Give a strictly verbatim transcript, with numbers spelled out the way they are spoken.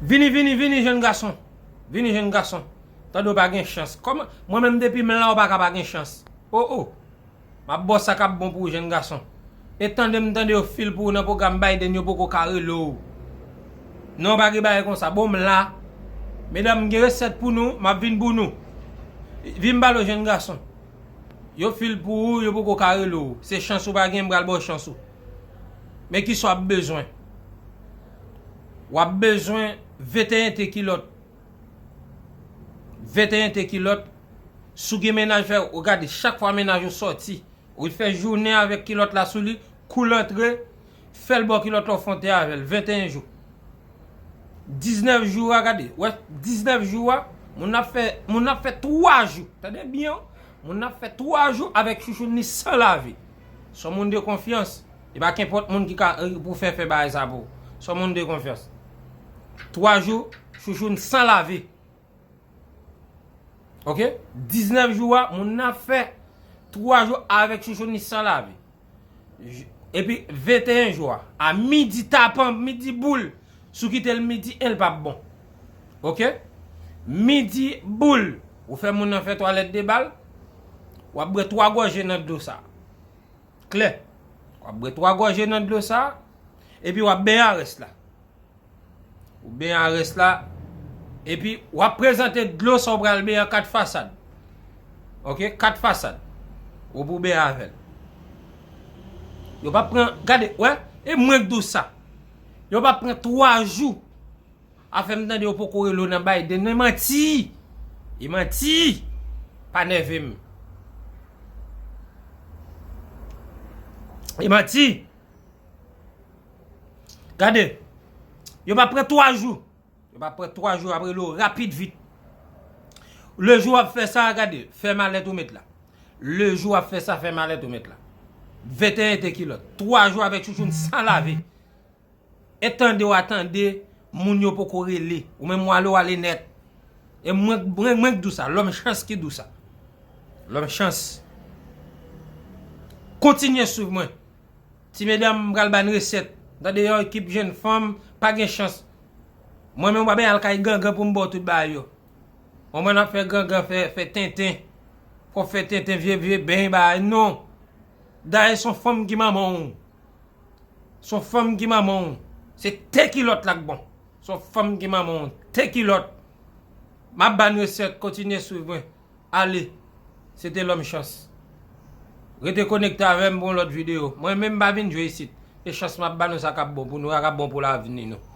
Vini, vini, vini, jèn gason. Vini, jèn gason. Tande w pa gen chans. Kòman? Mwen menm depi m la, ou pa ka pa gen chans. O, o. M ap ba w sa k ap bon pou ou, jèn gason. E tande m tande yo fil pou ou nan pwogram Biden, yo poko ka rele w. Non, pa gen bagay konsa. Bon, m la. Medam, m gen resèt pou nou, m ap vin pou nou. Vin m pale w, jèn gason. Yo fil pou ou, yo poko ka rele w. Se chans ou pa gen, m pral ba w chans ou. Men kisa w ap bezwen? W ap bezwen venteyen te kilòt. Venteyen te kilòt. Si w gen mennaj, fè, ou gade, chak fwa mennaj ou sòti, ou fè jounen avèk kilòt la sou li, kou l antre, fè l bò kilòt la, ou fè yon te avè l, venteyen jou. Diznèf jou a, gade, wè, diznèf jou a, moun ap fè, moun ap fè twa jou. Tande byen, wi. Moun ap fè twa jou avèk chouchoun li san lave. Se yon moun de konfyans. E pa kenpòt moun ki ka, eh, pou fè, fè bagay sa pou ou. Se yon moun de konfyans. Twa jou, chouchoun san lave. Oke? Diznèf jou a, moun nan fè twa jou avèk chouchoun li san lave. J-, epi venteyen jou a, a midi tapan, midi boul, si w kite l midi en, l p ap bon. Oke? Midi boul, ou fè moun nan fè twalèt de bal, w ap bwè twa gòje nan dlo sa. Klè. W ap bwè twa gòje nan dlo sa, epi w ap benyen a rès la. Ou benyen a rès la, epi w ap prezante dlo sa w pral benyen an kat fasad. Oke, kat fasad. Ou pou benyen avè l. Yo pa pran, gade, wè, e mwen k di w sa. Yo pa pran twa jou. Afè m tande yo poko rele w nan Biden, non, e manti. E manti. Pa nève m. E manti. Gade, yo pa pran twa jou. Yo pa pran twa jou, ap rele w rapid vit. Le jou w ap fè sa, gade, fè malèt ou met la. Le jou w ap fè sa, fè malèt ou met la. Venteyen te kilòt. Twa jou avèk chouchoun san lave. E tande w a tande, moun yo poko rele. Ou menm w ale, w ale nèt. E mwen, mwen, mwen k di w sa, lòm chans ki di w sa. Lòm chans. Kontinye swiv mwen. Ti medam, m pral ba n resèt. Tande yon ekip jèn fanm, pa gen chans. Mwen menm, w pa benyen al kay gangan pou m ba w tout bagay yo. Mwen, mwen ap fè gangan, fè, fè tenten. Fò fè tenten, vye, vye, benyen bagay. Non. Dayè, se yon fanm ki manman w. Se yon fanm ki manman w. Se te kilòt la k bon. Se yon fanm ki manman w. Te kilòt. M ap ba n resèt, kontinye swiv mwen. Ale. Se te lòm chans. Rete konekte avè m pou yon lòt videyo. Mwen menm m pa vin jwe isit. E chans m ap ba nou sa k ap bon pou nou, sa k ap bon pou lavni nou.